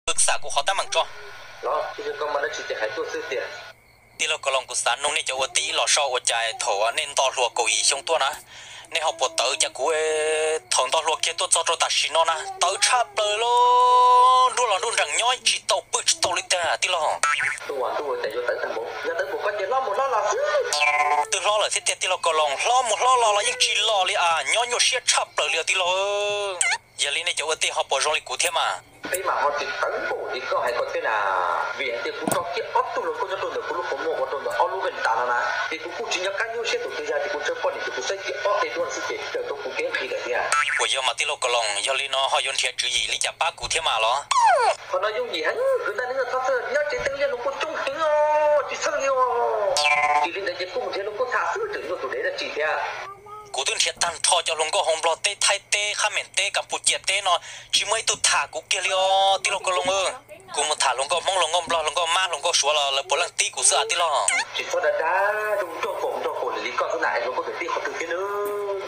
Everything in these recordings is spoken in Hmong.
Wb xam kuv qhov teeb meem tso. Tij laug Kaus Loos, kuv xav nug nej cov ua tij ib los saib ua cas thaum nej nto hluas kaum yim xyoo tuaj na, nej ho puas tawv cas kuv thaum nto hluas kiag tuaj txog rau tam sim no na tawv tshaj plaws li, nruab los nruab nrees nyob tsis tau pw tsis tau li tiag tij laug. Twb hlob lawm thiab tiag tij laug Kaus Loos, hlob mus hlob los los yeej tsis los li as, nyob nyuaj siab tshaj plaws li os tij laug. Yog li nej cov ua tij ho puas zoo li kuv thiab mas? Peb mas ho tsis tawv npaum li koj hais ko thiab na, vim hais tias kuv tso kiag ob tug hluas nkauj nyob rau ntawm kuv lub qhov muag ua rau ntawm ob lub vej tas no na, ces kuv kuj tsis nco qab nyuaj siab tus twg yog ces kuv ntshe poj niam ces kuv saib kiag ob qe duab xwb ces raws tau kuv kev nqhis lawm thiab. Puas yog mas tij laug Kaus Loos, yog li no ho yuav nrhiav tswv yim li cas pab kuv thiab mas los? Qhov no yooj yim heev, kwv Ntaj Neeb, txhob txhawj, nyob tsev teeb liaj hluas nkauj coob heev os, tsis txhawj li os. Tsis li ntawd ces kuj mus nrhiav hluas nkauj tham xwb tseem nyuaj tus dev dab tsi thiab. Kuv twb nrhiav tag nrho cov hluas nkauj hauv Nplog teb, Thaib teb, Qhab Meem teb, Kas Pus Cias teb no tsis muaj ib tug tham kuv kiag li os tij laug Kaus Loos. Kuv mus tham hluas nkauj Hmoob, hluas nkauj Nplog, hluas nkauj Mab, hluas nkauj Suav los lawv puav leej tib kuv xwb as tij laug. Tsis txhob dag dag, zoo nraug npaum nraug npaum li koj xwb na es hluas nkauj twg tib qhov twg thiab nawb.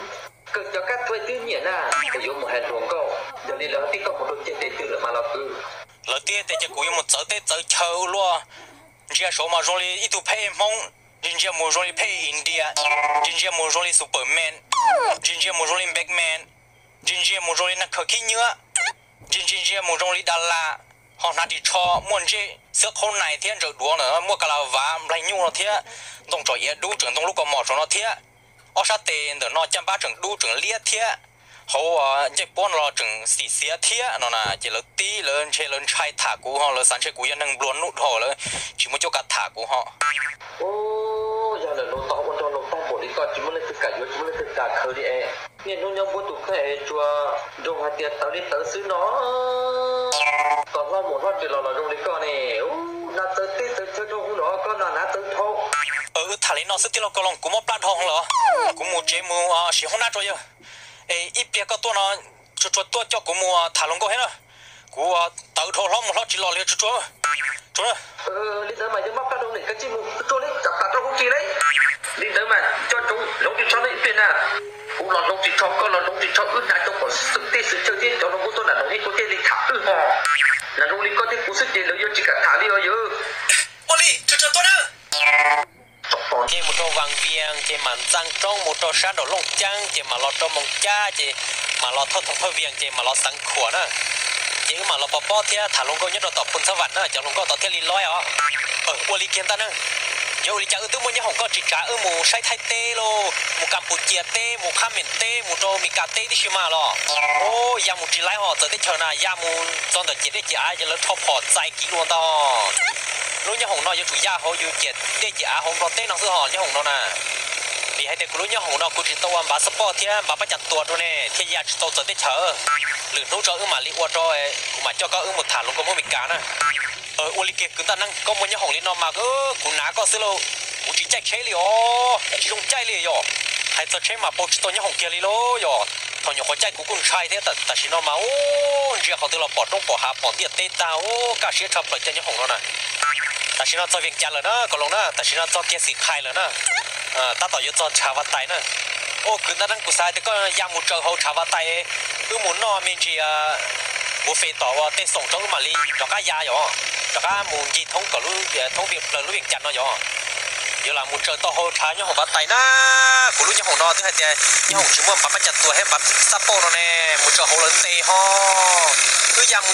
Kawg cov kab thuav twb nyiam na, es yuav mus hais hluas nkauj, yog li lawv tib koj mus rau ceg tes twg lawm mas los kwv. Lawv tib tias ces kuv yuav mus txawv teb txawv chaw ua luaj, ntsia saud mas zoo li ib tug pheb Hmoob, ntsia ntsia mus zoo li pheb India, ntsia ntsia mus zoo li Superman, ntsia ntsia mus zoo li Batman, ntsia ntsia mus zoo li nag khaws khib nyiab, ntsia ntsia ntsia mus zoo li Da Las, ho hnav ris tsho muaj ntsej xwb qhaub nais thiab ntsaws duav na, muaj ka la vav nplaig nyuj no thiab, ntoo tsom iav dub tseem ntoo lub kaus mom saum no thiab, ob sab tes ntawm no caj npab tseem dub tseem liab thiab, hauv ncej puab no los tseem xim xiav thiab no na. Ces lawv tib lawv ntshe lawv ntshai tham kuv ho lawv xav ntshe kuv yog neeg nplua nuj dhau lawv tsis muaj cuab kav tham kuv ho. Yog lawm laus tau ua nraug laus tag npaum li koj tsis muaj leej twg kam yuav tsis muaj leej twg kam khaws li es niaj hnub nyob npuab tus kheej es tsuas nrog hais tias tawv li tawv xwb no. Kom hlob mus hlob tsis los los zoo li koj ne, hnav txawv teb txawv chaw dhau hwv no koj hnav txawv dhau. Wb tham li no xwb tij laug Kaus Loos, kuv mob plab dhau lawm, kuv mus tsev mus siv hoob nab tso yawg. Es ib pliag koj tuaj no tsuag tsuag tuaj coj kuv mus tham hluas nkauj thiab na. Kuv tawv dhau hlob mus hlob tsis los li tsuag tsuag. Li ntawd mas yog mob plab dhau ne koj cia li mus tsuag tsuag li kom tas rau hauv tsev li. Li ntawd mas coj ntsoov hloov ris tsho no ib pliag na. Kuv los hloov ris tsho koj los hloov ris tsho wb hnav cov kom xwm teb xwm chaw thiab cov hluas nkauj tuaj nram zoov thiab kuv thiaj li tham wb ho. Hnav zoo li koj thiab kuv xwb ces lawv yuav tsis kam tham li os yawg. Ua li tsuag tsuag tuaj na. Ces mus rau Vas Vias ces mam ntxaa roob mus rau sab nraum Looj Ceeb ces mam los rau Moos Cab ces mam los thauj Thoom Phaj Vias ces mam los Xeev Khuam na. Ces wb mam los pov pob thiab tham hluas nkauj nyob rau tom Phu Ntxhab Vam na, cov hluas nkauj tod thiaj li loib os. Ua li kiag ntaj neeg, yog ua li cas wb twb muaj nyob hoom koj tsis tsav wb mus saib Thaib teb lauj, mus Kas Pus Cias teb, mus Qhab Meem teb, mus rau Mes Kas teb tib si mas los. O, ya mus tsis laib ho txawv teb chaws na, ya mus txog ntawm ciam dej ciam av ces lawv rho phom txais kiv lua ntag. Lub nyob hoom no yuav tsum ya hauv yus ciam dej ciam av hauv Nplog teb no xwb ho nyob hoom no na. Vim hais tias kuv lub nyob hoom no kuv tsis tau ua npav xab poj thiab npav pab cas tuas rau ne thiaj ya tsis tau txawv teb chaws. Lwm hnub tso wb mam li ua rau, kuv mam coj koj wb mus tham hluas nkauj Hmoob Mes Kas na. Ua li kiag kwv ntaj neeg, koj muaj nyob hoom li no mas kuv nav koj xwb lauj, kuv tsis caij tsheb li os, tsis zoo caij li yom. Hais txog tsheb mas pau tsis tau nyob hoom kiag li lauj yom. Thaum nyuam qhuav caij kuv kuj ntshai thiab, tam sim no mas ntsia qhov twg los pom roob pom hav pom ntiaj teb tag, kaj siab tshaj plaws caij nyob hoom no na. Tam sim no txog Vias Cas lawm na Kaus Loos na, tam sim no txog kiag Xim Qhais lawm na. Tab tom yuav txog Tshav Vaj Tais na. O kwv ntaj neeg, kuv xav hais tias koj ya mus tsaws hauv Tshav Vaj Tais, wb mus noj me ntsis buffet tom uas tej xoom rau wb mam li rov qab ya yom, rov qab mus ncig thoob kom thoob plaws lub Vias Cas no yom. Yuav lam mus tsaws tau hauv tshav nyob hoom Vaj Tais na. Kuv lub nyob hoom no twb hais tias nyob hoom tsis muaj npav pab cas tuas thiab npav xab poj no ne, mus tsaws hauv lawv ntes ho. Wb ya mus